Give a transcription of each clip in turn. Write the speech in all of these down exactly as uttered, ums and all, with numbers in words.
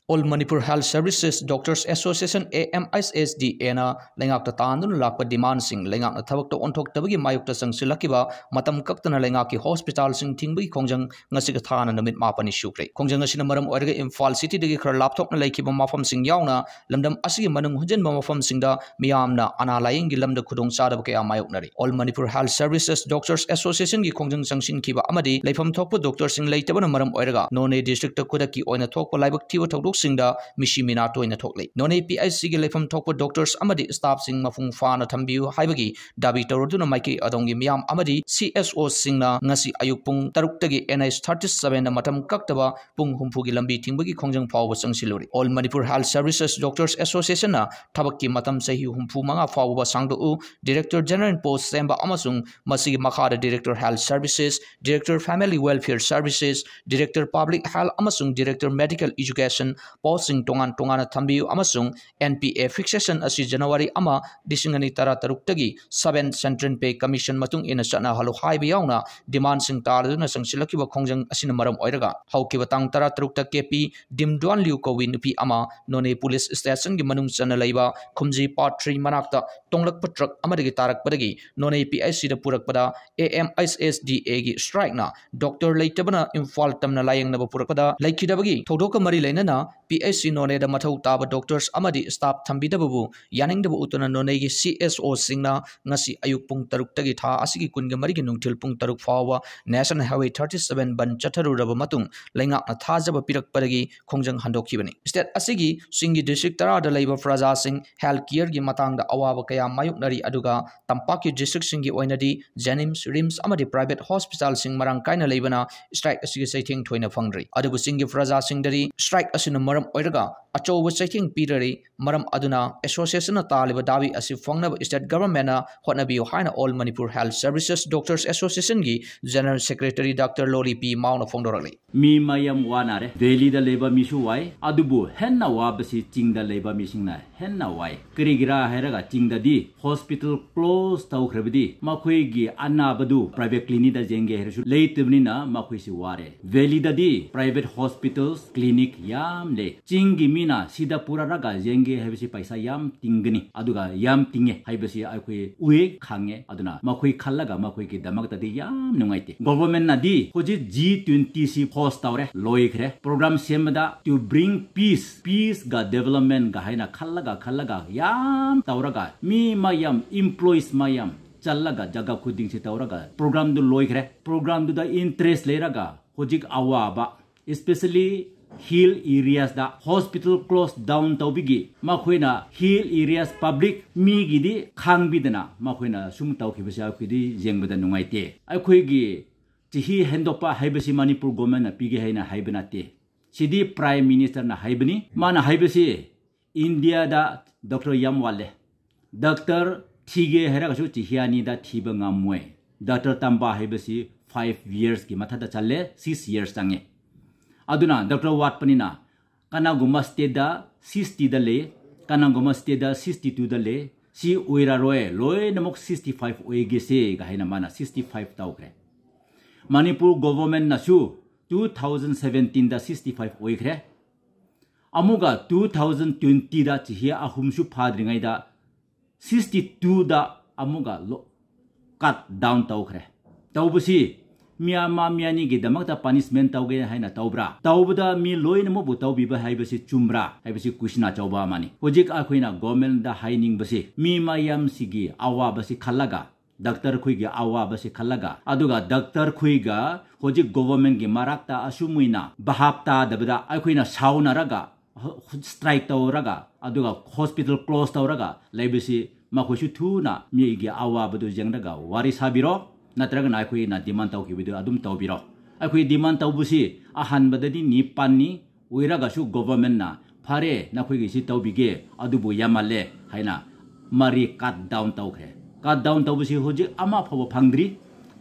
All Manipur Health Services Doctors Association, A M H S D A ꯅ ꯂꯩꯉꯥꯛꯇ ꯇꯥꯟꯗꯨꯅ ꯂꯥꯛꯄ demandꯁꯤꯡ ꯂꯩꯉꯥꯛꯅ ꯊꯕꯛꯇ ꯑꯣꯟꯊꯣꯛꯇꯕꯒꯤ ꯃꯥꯌꯣꯛꯇ ꯆꯪꯁꯤꯜꯂꯛꯈꯤꯕ ꯃꯇꯝ ꯀꯛꯇꯅ ꯂꯩꯉꯥꯛꯀꯤ hospitalꯁꯤꯡ ꯊꯤꯡꯕꯒꯤ ꯈꯣꯡꯖꯪ ꯉꯁꯤꯒ ꯊꯥꯅ ꯅꯨꯃꯤꯠ ꯃꯥꯄꯟꯅꯤ ꯁꯨꯈ꯭ꯔꯦ꯫ ꯈꯣꯡꯖꯪ ꯑꯁꯤꯅ ꯃꯔꯝ ꯑꯣꯏꯔꯒ ꯏꯝꯐꯥꯜ cityꯗꯒꯤ ꯈꯔ ꯂꯥꯞꯊꯣꯛꯅ ꯂꯩꯈꯤꯕ ꯃꯐꯝꯁꯤꯡ ꯌꯥꯎꯅ ꯂꯝꯗꯝ ꯑꯁꯤꯒꯤ ꯃꯅꯨꯡ ꯍꯨꯟꯖꯤꯟꯕ ꯃꯐꯝꯁꯤꯡꯗ ꯃꯤꯌꯥꯝꯅ ꯑꯅꯥ ꯂꯥꯌꯦꯡꯒꯤ ꯂꯝꯗ ꯈꯨꯗꯣꯡꯆꯥꯗꯕ ꯀꯌꯥ ꯃꯥꯌꯣꯛꯅꯔꯤ꯫ All Manipur Health Services Doctors Associationꯒꯤ ꯈꯣꯡꯖꯪ ꯆꯪꯁꯤꯟꯈꯤꯕ ꯑꯃꯗꯤ ꯂꯩꯐꯝ ꯊꯣꯛꯄ doctorꯁꯤꯡ ꯂꯩꯇꯕꯅ ꯃꯔꯝ ꯑꯣꯏꯔꯒ ꯅꯣꯅꯦ districtꯇ ꯈꯨꯗꯛꯀꯤ ꯑꯣꯏꯅ ꯊꯣꯛꯄ ꯂꯥꯏꯕꯛ ꯊꯤꯕ ꯊꯧꯗꯣꯛꯁꯤꯡꯗ ꯃꯤꯁꯤ ꯃꯤꯅꯥ ꯇꯣꯏꯅ ꯊꯣꯛꯂꯤ꯫ ꯅꯣꯅꯦ P H Cꯒꯤ ꯂꯩꯐꯝ ꯊꯣꯛꯄ doctors ꯑꯃꯗꯤ staffꯁꯤꯡ ꯃꯄꯨꯡ ꯐꯥꯅ ꯊꯝꯕꯤꯌꯨ ꯍꯥꯏꯕꯒꯤ ꯗꯥꯕꯤ ꯇꯧꯔꯗꯨꯅ ꯃꯥꯏꯀꯩ ꯑꯗꯣꯝꯒꯤ ꯃꯤꯌꯥꯝ ꯑꯃꯗꯤ C S Oꯁꯤꯡꯅ ꯉꯁꯤ ꯑꯌꯨꯛ ꯄꯨꯡ ꯇꯔꯨꯛꯇꯒꯤ N H thirty sevenꯗ ꯃꯇꯝ ꯀꯛꯇꯕ ꯄꯨꯡ ꯍꯨꯝꯐꯨꯒꯤ ꯂꯝꯕꯤ ꯊꯤꯡꯕꯒꯤ ꯈꯣꯡꯖꯪ ꯐꯥꯎꯕ ꯆꯪꯁꯤꯜꯂꯨꯔꯦ꯫ All Manipur Health Services Doctors Associationꯅ ꯊꯕꯛꯀꯤ ꯃꯇꯝ ꯆꯍꯤ ꯍꯨꯝꯐꯨ ꯃꯉꯥ ꯐꯥꯎꯕ ꯁꯥꯡꯗꯣꯛꯎ, Director General Post ꯁꯦꯝꯕ ꯑꯃꯁꯨꯡ ꯃꯁꯤꯒꯤ ꯃꯈꯥꯗ Director Health Services, Director Family Welfare Services, Director Public Health ꯑꯃꯁꯨꯡ Director Medical Education postꯁꯤꯡ ꯇꯣꯉꯥꯟ ꯇꯣꯉꯥꯟꯅ ꯊꯝꯕꯤꯌꯨ ꯑꯃꯁꯨꯡ N P A fixation ꯑꯁꯤ January ꯑꯃ, ꯂꯤꯁꯤꯡ ꯑꯅꯤ ꯇꯔꯥ ꯇꯔꯨꯛꯇꯒꯤ seven Central Pay Commission ꯃꯇꯨꯡ ꯏꯟꯅ ꯆꯠꯅꯍꯜꯂꯨ ꯍꯥꯏꯕ ꯌꯥꯎꯅ demandꯁꯤꯡ ꯇꯥꯔꯗꯨꯅ ꯆꯪꯁꯤꯜꯂꯛꯈꯤꯕ ꯈꯣꯡꯖꯪ ꯑꯁꯤꯅ ꯃꯔꯝ ꯑꯣꯏꯔꯒ ꯍꯧꯈꯤꯕ ꯇꯥꯡ ꯇꯔꯥ ꯇꯔꯨꯛꯇ K P Dimdwan Liu ꯀꯧꯕꯤ ꯅꯨꯄꯤ ꯑꯃ ꯅꯣꯅꯦ police stationꯒꯤ ꯃꯅꯨꯡ ꯆꯟꯅ ꯂꯩꯕ ꯈꯨꯝꯖꯤ part three ꯃꯅꯥꯛꯇ ꯇꯣꯡꯂꯛꯄ truck ꯑꯃꯗꯒꯤ ꯇꯥꯔꯛꯄꯗꯒꯤ ꯅꯣꯅꯦ P H Cꯗ ꯄꯨꯔꯛꯄꯗ A M H S D Aꯒꯤ strikeꯅ doctor ꯂꯩꯇꯕꯅ ꯏꯝꯐꯥꯜ ꯇꯝꯅ ꯂꯥꯌꯦꯡꯅꯕ ꯄꯨꯔꯛꯄꯗ ꯂꯩꯈꯤꯗꯕꯒꯤ ꯊꯧꯗꯣꯛꯀ ꯃꯔꯤ ꯂꯩꯅꯅ P H C ꯅꯣꯅꯦꯗ ꯃꯊꯧ ꯇꯥꯕ doctors ꯑꯃꯗꯤ staff ꯊꯝꯕꯤꯗꯕꯕꯨ ꯌꯥꯅꯤꯡꯗꯕ ꯎꯠꯇꯨꯅ ꯅꯣꯅꯦꯒꯤ C S Oꯁꯤꯡꯅ ꯉꯁꯤ ꯑꯌꯨꯛ ꯄꯨꯡ ꯇꯔꯨꯛꯇꯒꯤ ꯊꯥ ꯑꯁꯤꯒꯤ ꯀꯨꯟꯒ ꯃꯔꯤꯒꯤ ꯅꯨꯡꯊꯤꯜ ꯄꯨꯡ ꯇꯔꯨꯛ ꯐꯥꯎꯕ National Highway thirty seven ꯕꯟ ꯆꯠꯊꯔꯨꯔꯕ ꯃꯇꯨꯡ ꯂꯩꯉꯥꯛꯅ ꯊꯥꯖꯕ ꯄꯤꯔꯛꯄꯗꯒꯤ ꯈꯣꯡꯖꯪ ꯍꯟꯗꯣꯛꯈꯤꯕꯅꯤ꯫ State ꯑꯁꯤꯒꯤ ꯆꯤꯡꯒꯤ district ꯇꯔꯥꯗ ꯂꯩꯕ ꯄ꯭ꯔꯖꯥꯁꯤꯡ health careꯒꯤ ꯃꯇꯥꯡꯗ ꯑꯋꯥꯕ ꯀꯌꯥ ꯃꯥꯌꯣꯛꯅꯔꯤ, ꯑꯗꯨꯒ ꯇꯝꯄꯥꯛꯀꯤ districtꯁꯤꯡꯒꯤ ꯑꯣꯏꯅꯗꯤ JNIMS, RIMS ꯑꯃꯗꯤ private hospitalꯁꯤꯡ ꯃꯔꯥꯡ ꯀꯥꯏꯅ ꯂꯩꯕꯅ strike ꯑꯁꯤꯒꯤ ꯆꯩꯊꯦꯡ ꯊꯣꯏꯅ ꯐꯪꯗ꯭ꯔꯤ꯫ ꯑꯗꯨꯕꯨ ꯆꯤꯡꯒꯤ ꯄ꯭ꯔꯖꯥꯁꯤꯡꯗꯗꯤ strike ꯑꯁꯤꯅ ꯃꯔꯝ ꯑꯣꯏꯔꯒ ꯑꯆꯧꯕ ꯆꯩꯊꯦꯡ ꯄꯤꯔꯔꯤ꯫ ꯃꯔꯝ ꯑꯗꯨꯅ associationꯅ ꯇꯥꯜꯂꯤꯕ ꯗꯥꯕꯤ ꯑꯁꯤ ꯐꯪꯅꯕ state governmentꯅ ꯍꯣꯠꯅꯕꯤꯌꯨ ꯍꯥꯏꯅ All Manipur Health Services Doctors Associationꯒꯤ General Secretary Doctor ꯂꯣꯔꯤ ꯄꯤ ꯃꯥꯎꯅ ꯐꯣꯡꯗꯣꯔꯛꯂꯤ꯫ ꯃꯤ ꯃꯌꯥꯝ ꯋꯥꯅꯔꯦ꯫ ꯚꯦꯂꯤꯗ ꯂꯩꯕ ꯃꯤꯁꯨ ꯋꯥꯏ, ꯑꯗꯨꯕꯨ ꯍꯦꯟꯅ ꯋꯥꯕꯁꯤ ꯆꯤꯡꯗ ꯂꯩꯕ ꯃꯤꯁꯤꯡꯅ ꯍꯦꯟꯅ ꯋꯥꯏ꯫ ꯀꯔꯤꯒꯤꯔꯥ ꯍꯥꯏꯔꯒ ꯆꯤꯡꯗꯗꯤ hospital close ꯇꯧꯈ꯭ꯔꯕꯗꯤ ꯃꯈꯣꯏꯒꯤ ꯑꯅꯥꯕꯗꯨ private clinicꯇ ꯌꯦꯡꯒꯦ ꯍꯥꯏꯔꯁꯨ ꯂꯩꯇꯕꯅꯤꯅ ꯃꯈꯣꯏꯁꯤ ꯋꯥꯔꯦ꯫ ꯚꯦꯂꯤꯗꯗꯤ private hospitals, clinic ꯌꯥꯝ ꯂꯩ꯫ ꯆꯤꯡꯒꯤ ꯃꯤꯅ ꯁꯤꯗ ꯄꯨꯔꯛꯂꯒ ꯌꯦꯡꯒꯦ ꯍꯥꯏꯕꯁꯤ ꯄꯩꯁꯥ ꯌꯥꯝ ꯇꯤꯡꯒꯅꯤ, ꯑꯗꯨꯒ ꯌꯥꯝ ꯇꯤꯡꯉꯦ ꯍꯥꯏꯕꯁꯤ ꯑꯩꯈꯣꯏ ꯎꯏ, ꯈꯪꯉꯦ꯫ ꯑꯗꯨꯅ ꯃꯈꯣꯏ ꯈꯜꯂꯒ ꯃꯈꯣꯏꯒꯤꯗꯃꯛꯇꯗꯤ ꯌꯥꯝ ꯅꯨꯡꯉꯥꯏꯇꯦ꯫ Governmentꯅꯗꯤ ꯍꯧꯖꯤꯛ G twenty ꯁꯤ host ꯇꯧꯔꯦ, ꯂꯣꯏꯈ꯭ꯔꯦ꯫ Program ꯁꯦꯝꯕꯗ to bring peace, peaceꯒ developmentꯒ ꯍꯥꯏꯅ ꯈꯜꯂꯒ ꯈꯜꯂꯒ ꯌꯥꯝ ꯇꯧꯔꯒ ꯃꯤ ꯃꯌꯥꯝ, employees ꯃꯌꯥꯝ ꯆꯠꯂꯒ ꯖꯒꯥ ꯈꯨꯗꯤꯡꯁꯤ ꯇꯧꯔꯒ programꯗꯨ ꯂꯣꯏꯈ꯭ꯔꯦ꯫ Programꯗꯨꯗ interest ꯂꯩꯔꯒ ꯍꯧꯖꯤꯛ ꯑꯋꯥꯕ, especially hill areasꯗ hospital close down ꯇꯧꯕꯤꯒꯤ ꯃꯈꯣꯏꯅ hill areas public ꯃꯤꯒꯤꯗꯤ ꯈꯪꯕꯤꯗꯅ ꯃꯈꯣꯏꯅ ꯁꯨꯝ ꯇꯧꯈꯤꯕꯁꯦ ꯑꯩꯈꯣꯏꯗꯤ ꯌꯦꯡꯕꯗ ꯅꯨꯡꯉꯥꯏꯇꯦ꯫ ꯑꯩꯈꯣꯏꯒꯤ ꯆꯍꯤ ꯍꯦꯟꯗꯣꯛꯄ ꯍꯥꯏꯕꯁꯤ ꯃꯅꯤꯄꯨꯔ governmentꯅ ꯄꯤꯒꯦ ꯍꯥꯏꯅ ꯍꯥꯏꯕ ꯅꯠꯇꯦ꯫ ꯁꯤꯗꯤ Prime Ministerꯅ ꯍꯥꯏꯕꯅꯤ꯫ ꯃꯥꯅ ꯍꯥꯏꯕꯁꯤ Indiaꯗ doctor ꯌꯥꯝ ꯋꯥꯠꯂꯦ꯫ Doctor ꯊꯤꯒꯦ ꯍꯥꯏꯔꯒꯁꯨ ꯆꯍꯤ ꯑꯅꯤꯗ ꯊꯤꯕ ꯉꯝꯃꯣꯏ꯫ Doctor ꯇꯝꯕ ꯍꯥꯏꯕꯁꯤ five yearsꯀꯤ ꯃꯊꯛꯇ ꯆꯠꯂꯦ, six years ꯆꯪꯉꯦ꯫ ꯑꯗꯨꯅ doctor ꯋꯥꯠꯄꯅꯤꯅ ꯀꯅꯥꯒꯨꯝꯕ stateꯗ sixtyꯗ ꯂꯩ, ꯀꯅꯥꯒꯨꯝꯕ stateꯗ sixty twoꯗ ꯂꯩ꯫ ꯁꯤ ꯑꯣꯏꯔꯔꯣꯏ, ꯂꯣꯏꯅꯃꯛ sixty five ꯑꯣꯏꯒꯦꯁꯦ ꯍꯥꯏꯅ ꯃꯥꯅ sixty five ꯇꯧꯈ꯭ꯔꯦ꯫ Manipur governmentꯅꯁꯨ two thousand seventeenꯗ sixty five ꯑꯣꯏꯈ꯭ꯔꯦ꯫ ꯑꯃꯨꯛꯀ two thousand twentyꯗ ꯆꯍꯤ ꯑꯍꯨꯝꯁꯨ ꯐꯥꯗ꯭ꯔꯤꯉꯩꯗ sixty twoꯗ ꯑꯃꯨꯛꯀ ꯂꯣ-, cut down ꯇꯧꯈ꯭ꯔꯦ꯫ ꯇꯧꯕꯁꯤ ꯃꯤ ꯑꯃ ꯃꯤ ꯑꯅꯤꯒꯤꯗꯃꯛꯇ punishment ꯇꯧꯒꯦ ꯍꯥꯏꯅ ꯇꯧꯕ꯭ꯔꯥ? ꯇꯧꯕꯗ ꯃꯤ ꯂꯣꯏꯅꯃꯛꯄꯨ ꯇꯧꯕꯤꯕ ꯍꯥꯏꯕꯁꯤ ꯆꯨꯝꯕ꯭ꯔꯥ ꯍꯥꯏꯕꯁꯤ question ꯑꯆꯧꯕ ꯑꯃꯅꯤ꯫ ꯍꯧꯖꯤꯛ ꯑꯩꯈꯣꯏꯅ governmentꯗ ꯍꯥꯏꯅꯤꯡꯕꯁꯤ ꯃꯤ ꯃꯌꯥꯝꯁꯤꯒꯤ ꯑꯋꯥꯕꯁꯤ ꯈꯜꯂꯒ, doctor ꯈꯣꯏꯒꯤ ꯑꯋꯥꯕꯁꯤ ꯈꯜꯂꯒ, ꯑꯗꯨꯒ doctor ꯈꯣꯏꯒ ꯍꯧꯖꯤꯛ governmentꯀꯤ ꯃꯔꯛꯇ ꯑꯁꯨꯝ ꯑꯣꯏꯅ ꯚꯥꯞ ꯇꯥꯗꯕꯗ ꯑꯩꯈꯣꯏꯅ ꯁꯥꯎꯅꯔꯒ, strike ꯇꯧꯔꯒ, ꯑꯗꯨꯒ hospital close ꯇꯧꯔꯒ ꯂꯩꯕꯁꯤ ꯃꯈꯣꯏꯁꯨ ꯊꯨꯅ ꯃꯤꯒꯤ ꯑꯋꯥꯕꯗꯨ ꯌꯦꯡꯂꯒ ꯋꯥꯔꯤ ꯁꯥꯕꯤꯔꯣ, ꯅꯠꯇ꯭ꯔꯒꯅ ꯑꯩꯈꯣꯏꯅ demand ꯇꯧꯈꯤꯕꯗꯨ ꯑꯗꯨꯝ ꯇꯧꯕꯤꯔꯣ꯫ ꯑꯩꯈꯣꯏ demand ꯇꯧꯕꯁꯤ ꯑꯍꯥꯟꯕꯗꯗꯤ ꯅꯤꯄꯥꯟꯅꯤ, ꯑꯣꯏꯔꯒꯁꯨ governmentꯅ "ꯐꯔꯦ, ꯅꯈꯣꯏꯒꯤꯁꯤ ꯇꯧꯕꯤꯒꯦ, ꯑꯗꯨꯕꯨ ꯌꯥꯝꯃꯜꯂꯦ" ꯍꯥꯏꯅ ꯃꯔꯤ cut down ꯇꯧꯈ꯭ꯔꯦ꯫ Cut down ꯇꯧꯕꯁꯤ ꯍꯧꯖꯤꯛ ꯑꯃ ꯐꯥꯎꯕ ꯐꯪꯗ꯭ꯔꯤ꯫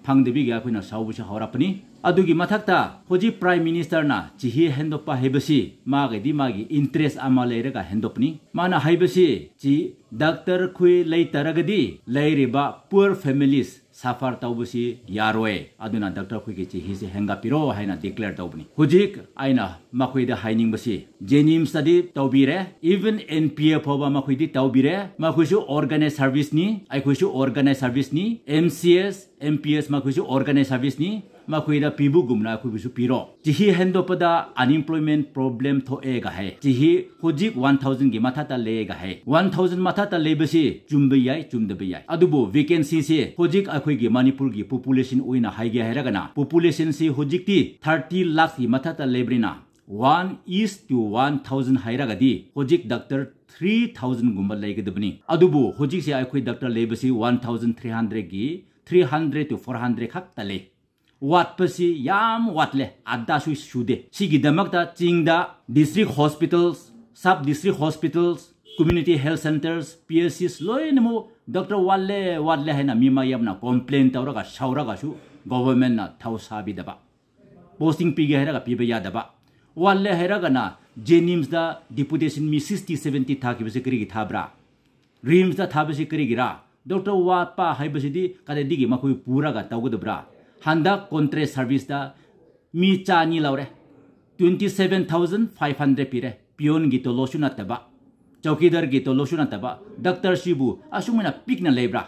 ꯐꯪꯗꯕꯤꯒꯤ ꯑꯩꯈꯣꯏꯅ ꯁꯥꯎꯕꯁꯤ ꯍꯧꯔꯛꯄꯅꯤ꯫ ꯑꯗꯨꯒꯤ ꯃꯊꯛꯇ ꯍꯧꯖꯤꯛ Prime Ministerꯅ ꯆꯤꯍꯤ ꯍꯦꯟꯗꯣꯛꯄ ꯍꯥꯏꯕꯁꯤ ꯃꯥꯒꯤꯗꯤ ꯃꯥꯒꯤ interest ꯑꯃ ꯂꯩꯔꯒ ꯍꯦꯟꯗꯣꯛꯄꯅꯤ꯫ ꯃꯥꯅ ꯍꯥꯏꯕꯁꯤ ꯆꯤ-, doctor ꯈꯣꯏ ꯂꯩꯇꯔꯒꯗꯤ ꯂꯩꯔꯤꯕ poor families suffer ꯇꯧꯕꯁꯤ ꯌꯥꯔꯣꯏ꯫ ꯑꯗꯨꯅ doctor ꯈꯣꯏꯒꯤ ꯆꯤꯍꯤꯁꯤ ꯍꯦꯟꯒꯠꯄꯤꯔꯣ ꯍꯥꯏꯅ declare ꯇꯧꯕꯅꯤ꯫ ꯍꯧꯖꯤꯛ ꯑꯩꯅ ꯃꯈꯣꯏꯗ ꯍꯥꯏꯅꯤꯡꯕꯁꯤ, JNIMSꯇꯗꯤ ꯇꯧꯕꯤꯔꯦ, even NPA ꯐꯥꯎꯕ ꯃꯈꯣꯏꯗꯤ ꯇꯧꯕꯤꯔꯦ꯫ ꯃꯈꯣꯏꯁꯨ organized serviceꯅꯤ, ꯑꯩꯈꯣꯏꯁꯨ organized serviceꯅꯤ, MCS, MPS ꯃꯈꯣꯏꯁꯨ organized serviceꯅꯤ꯫ ꯃꯈꯣꯏꯗ ꯄꯤꯕꯒꯨꯝꯅ ꯑꯩꯈꯣꯏꯕꯨꯁꯨ ꯄꯤꯔꯣ꯫ ꯆꯤꯍꯤ ꯍꯦꯟꯗꯣꯛꯄꯗ unemployment problem ꯊꯣꯛꯑꯦꯒ ꯍꯥꯏ꯫ ꯆꯤꯍꯤ ꯍꯧꯖꯤꯛ one thousandꯒꯤ ꯃꯊꯛꯇ ꯂꯩꯌꯦꯒ ꯍꯥꯏ꯫ One thousand ꯃꯊꯛꯇ ꯂꯩꯕꯁꯤ ꯆꯨꯝꯕ ꯌꯥꯏ, ꯆꯨꯝꯗꯕ ꯌꯥꯏ꯫ ꯑꯗꯨꯕꯨ vacancyꯁꯤ ꯍꯧꯖꯤꯛ ꯑꯩꯈꯣꯏꯒꯤ ꯃꯅꯤꯄꯨꯔꯒꯤ population ꯑꯣꯏꯅ ꯍꯥꯏꯒꯦ ꯍꯥꯏꯔꯒꯅ, populationꯁꯤ ꯍꯧꯖꯤꯛꯇꯤ thirty lakhsꯀꯤ ꯃꯊꯛꯇ ꯂꯩꯕꯅꯤꯅ, one is to one thousand ꯍꯥꯏꯔꯒꯗꯤ ꯍꯧꯖꯤꯛ doctor three thousandꯒꯨꯝꯕ ꯂꯩꯒꯗꯕꯅꯤ꯫ ꯑꯗꯨꯕꯨ ꯍꯧꯖꯤꯛꯁꯦ ꯑꯩꯈꯣꯏ doctor ꯂꯩꯕꯁꯤ one thousand three hundredꯒꯤ three hundred to four hundred ꯈꯛꯇ ꯂꯩ꯫ ꯋꯥꯠꯄꯁꯤ ꯌꯥꯝ ꯋꯥꯠꯂꯦ, ꯑꯗꯥꯁꯨ ꯁꯨꯗꯦ꯫ ꯁꯤꯒꯤꯗꯃꯛꯇ ꯆꯤꯡꯗ district hospitals, sub district hospitals, community health centres, PHCs ꯂꯣꯏꯅꯃꯛ doctor ꯋꯥꯠꯂꯦ, ꯋꯥꯠꯂꯦ ꯍꯥꯏꯅ ꯃꯤ ꯃꯌꯥꯝꯅ complain ꯇꯧꯔꯒ ꯁꯥꯎꯔꯒꯁꯨ governmentꯅ ꯊꯧ ꯁꯥꯕꯤꯗꯕ꯫ Posting ꯄꯤꯒꯦ ꯍꯥꯏꯔꯒ ꯄꯤꯕ ꯌꯥꯗꯕ꯫ ꯋꯥꯠꯂꯦ ꯍꯥꯏꯔꯒꯅ JNIMSꯇ deputation ꯃꯤ sixty seventy ꯊꯥꯈꯤꯕꯁꯦ ꯀꯔꯤꯒꯤ ꯊꯥꯕ꯭ꯔꯥ? RIMSꯇ ꯊꯥꯕꯁꯤ ꯀꯔꯤꯒꯤꯔꯥ? Doctor ꯋꯥꯠꯄ ꯍꯥꯏꯕꯁꯤꯗꯤ ꯀꯗꯥꯏꯗꯒꯤ ꯃꯈꯣꯏ ꯄꯨꯔꯒ ꯇꯧꯒꯗꯕ꯭ꯔꯥ? ꯍꯟꯗꯛ contract serviceꯇ ꯃꯤ ꯆꯥꯅꯤ ꯂꯧꯔꯦ, twenty seven thousand five hundred ꯄꯤꯔꯦ꯫ Peonꯒꯤ ꯇꯣꯂꯣꯞꯁꯨ ꯅꯠꯇꯕ, ꯆꯧꯀꯤꯗꯥꯔꯒꯤ ꯇꯣꯂꯣꯞꯁꯨ ꯅꯠꯇꯕ, doctorꯁꯤꯕꯨ ꯑꯁꯨꯃꯥꯏꯅ ꯄꯤꯛꯅ ꯂꯩꯕ꯭ꯔꯥ?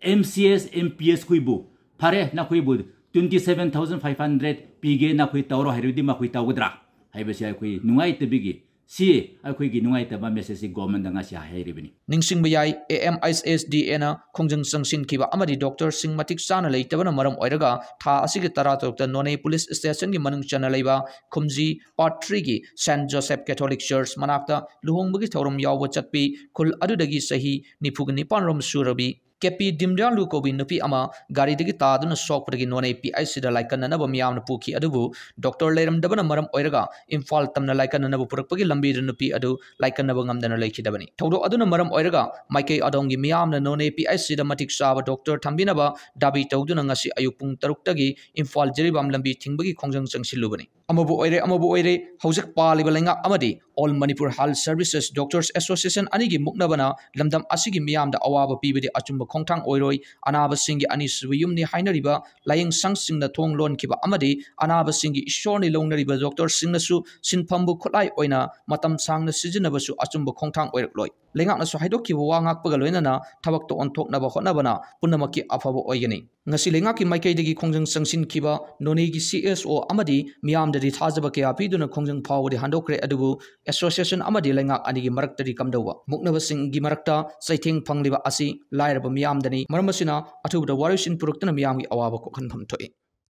MCS, MPS ꯈꯣꯏꯕꯨ, "ꯐꯔꯦ, ꯅꯈꯣꯏꯕꯨ twenty seven thousand five hundred ꯄꯤꯒꯦ, ꯅꯈꯣꯏ ꯇꯧꯔꯣ" ꯍꯥꯏꯔꯗꯤ ꯃꯈꯣꯏ ꯇꯧꯒꯗ꯭ꯔꯥ ꯍꯥꯏꯕꯁꯤ ꯑꯩꯈꯣꯏ ꯅꯨꯡꯉꯥꯏꯇꯕꯒꯤ, ꯁꯤ ꯑꯩꯈꯣꯏꯒꯤ ꯅꯨꯡꯉꯥꯏꯇꯕ messageꯁꯤ governmentꯗ ꯉꯁꯤ ꯍꯥꯏꯔꯤꯕꯅꯤ꯫ ꯅꯤꯡꯁꯤꯡꯕ ꯌꯥꯏ, AMHSDAꯅ ꯈꯣꯡꯖꯪ ꯆꯪꯁꯤꯟꯈꯤꯕ ꯑꯃꯗꯤ doctorꯁꯤꯡ ꯃꯇꯤꯛ ꯆꯥꯅ ꯂꯩꯇꯕꯅ ꯃꯔꯝ ꯑꯣꯏꯔꯒ ꯊꯥ ꯑꯁꯤꯒꯤ ꯇꯔꯥꯇꯔꯨꯛꯇ ꯅꯣꯅꯦ police stationꯒꯤ ꯃꯅꯨꯡ ꯆꯟꯅ ꯂꯩꯕ ꯈꯨꯝꯖꯤ part threeꯒꯤ Saint Joseph Catholic Church ꯃꯅꯥꯛꯇ ꯂꯨꯍꯣꯡꯕꯒꯤ ꯊꯧꯔꯝ ꯌꯥꯎꯕ ꯆꯠꯄꯤ ꯈꯨꯜ ꯑꯗꯨꯗꯒꯤ ꯆꯍꯤ ꯅꯤꯐꯨꯒ ꯅꯤꯄꯥꯟ ꯔꯣꯝ ꯁꯨꯔꯕꯤ ꯀꯦ ꯄꯤ ꯗꯤꯝꯔꯤꯌꯥꯂꯨ ꯀꯧꯕꯤ ꯅꯨꯄꯤ ꯑꯃ ꯒꯥꯔꯤꯗꯒꯤ ꯇꯥꯗꯨꯅ ꯁꯣꯛꯄꯗꯒꯤ ꯅꯣꯅꯦ ꯄꯤ ꯑꯩꯆ ꯁꯤꯗ ꯂꯥꯏꯀꯠꯅꯅꯕ ꯃꯤꯌꯥꯝꯅ ꯄꯨꯈꯤ꯫ ꯑꯗꯨꯕꯨ ꯗꯣꯛꯇꯔ ꯂꯩꯔꯝꯗꯕꯅ ꯃꯔꯝ ꯑꯣꯏꯔꯒ ꯏꯝꯐꯥꯜ ꯇꯝꯅ ꯂꯥꯏꯀꯠꯅꯅꯕ ꯄꯨꯔꯛꯄꯒꯤ ꯂꯝꯕꯤꯗ ꯅꯨꯄꯤ ꯑꯗꯨ ꯂꯥꯏꯀꯠꯅꯕ ꯉꯝꯗꯅ ꯂꯩꯈꯤꯗꯕꯅꯤ꯫ ꯊꯧꯗꯣꯛ ꯑꯗꯨꯅ ꯃꯔꯝ ꯑꯣꯏꯔꯒ ꯃꯥꯏꯀꯩ ꯑꯗꯣꯝꯒꯤ ꯃꯤꯌꯥꯝꯅ ꯅꯣꯅꯦ ꯄꯤ ꯑꯩꯆ ꯁꯤꯗ ꯃꯇꯤꯛ ꯆꯥꯕ ꯗꯣꯛꯇꯔ ꯊꯝꯕꯤꯅꯕ ꯗꯥꯕꯤ ꯇꯧꯗꯨꯅ ꯉꯁꯤ ꯑꯌꯨꯛ ꯄꯨꯡ ꯇꯔꯨꯛꯇꯒꯤ ꯏꯝꯐꯥꯜ ꯖꯤꯔꯤꯕꯥꯝ ꯂꯝꯕꯤ ꯊꯤꯡꯕꯒꯤ ꯈꯣꯡꯖꯪ ꯆꯪꯁꯤꯜꯂꯨꯕꯅꯤ꯫ ꯑꯃꯕꯨ ꯑꯣꯏꯔꯦ, ꯑꯃꯕꯨ ꯑꯣꯏꯔꯦ, ꯍꯧꯖꯤꯛ ꯄꯥꯜꯂꯤꯕ ꯂꯩꯉꯥꯛ ꯑꯃꯗꯤ All Manipur Health Services Doctors Association ꯑꯅꯤꯒꯤ ꯃꯨꯛꯅꯕꯅ ꯂꯝꯗꯝ ꯑꯁꯤꯒꯤ ꯃꯤꯌꯥꯝꯗ ꯑꯋꯥꯕ ꯄꯤꯕꯗꯤ ꯑꯆꯨꯝꯕ ꯈꯣꯡꯊꯥꯡ ꯑꯣꯏꯔꯣꯏ꯫ ꯑꯅꯥꯕꯁꯤꯡꯒꯤ ꯑꯅꯤꯁꯨꯕ ꯌꯨꯝꯅꯤ ꯍꯥꯏꯅꯔꯤꯕ ꯂꯥꯏꯌꯦꯡ ꯁꯪꯁꯤꯡꯅ ꯊꯣꯡ ꯂꯣꯟꯈꯤꯕ ꯑꯃꯗꯤ ꯑꯅꯥꯕꯁꯤꯡꯒꯤ ꯏꯁꯣꯔꯅꯤ ꯂꯧꯅꯔꯤꯕ ꯗꯣꯛꯇꯔꯁꯤꯡꯅꯁꯨ ꯁꯤꯟꯐꯝꯕꯨ ꯈꯨꯠꯂꯥꯏ ꯑꯣꯏꯅ ꯃꯇꯝ ꯁꯥꯡꯅ ꯁꯤꯖꯤꯟꯅꯕꯁꯨ ꯑꯆꯨꯝꯕ ꯈꯣꯡꯊꯥꯡ ꯑꯣꯏꯔꯛꯂꯣꯏ꯫ ꯂꯩꯉꯥꯛꯅꯁꯨ ꯍꯥꯏꯗꯣꯛꯈꯤꯕ ꯋꯥ ꯉꯥꯛꯄꯒ ꯂꯣꯏꯅꯅ ꯊꯕꯛꯇ ꯑꯣꯟꯊꯣꯛꯅꯕ ꯍꯣꯠꯅꯕꯅ ꯄꯨꯝꯅꯃꯛꯀꯤ ꯑꯐꯕ ꯑꯣꯏꯒꯅꯤ꯫ ꯉꯁꯤ ꯂꯩꯉꯥꯛꯀꯤ ꯃꯥꯏꯀꯩꯗꯒꯤ ꯈꯣꯡꯖꯪ ꯆꯪꯁꯤꯟꯈꯤꯕ ꯅꯣꯅꯦꯒꯤ ꯁꯤ ꯑꯦꯁ ꯑꯣ ꯑꯃꯗꯤ ꯃꯤꯌꯥꯝꯗꯗꯤ ꯊꯥꯖꯕ ꯀꯌꯥ ꯄꯤꯗꯨꯅ ꯈꯣꯡꯖꯪ ꯐꯥꯎꯕꯗꯤ ꯍꯟꯗꯣꯛꯈ꯭ꯔꯦ, ꯑꯗꯨꯕꯨ ꯑꯦꯁꯣꯁꯤꯌꯦꯁꯟ ꯑꯃꯗꯤ ꯂꯩꯉꯥꯛ ꯑꯅꯤꯒꯤ ꯃꯔꯛꯇꯗꯤ ꯀꯝꯗꯧꯕ? ꯃꯨꯛꯅꯕꯁꯤꯡꯒꯤ ꯃꯔꯛꯇ ꯆꯩꯊꯦꯡ ꯐꯪꯂꯤꯕ ꯑꯁꯤ ꯂꯥꯏꯔꯕ ꯃꯤꯌꯥꯝꯗꯅꯤ꯫ ꯃꯔꯝ ꯑꯁꯤꯅ ꯑꯊꯨꯕꯗ ꯋꯥꯔꯣꯏꯁꯤꯟ ꯄꯨꯔꯛꯇꯨꯅ ꯃꯤꯌꯥꯝꯒꯤ ꯑꯋꯥꯕ ꯀꯣꯛꯍꯟꯐꯝ ꯊꯣꯛꯏ꯫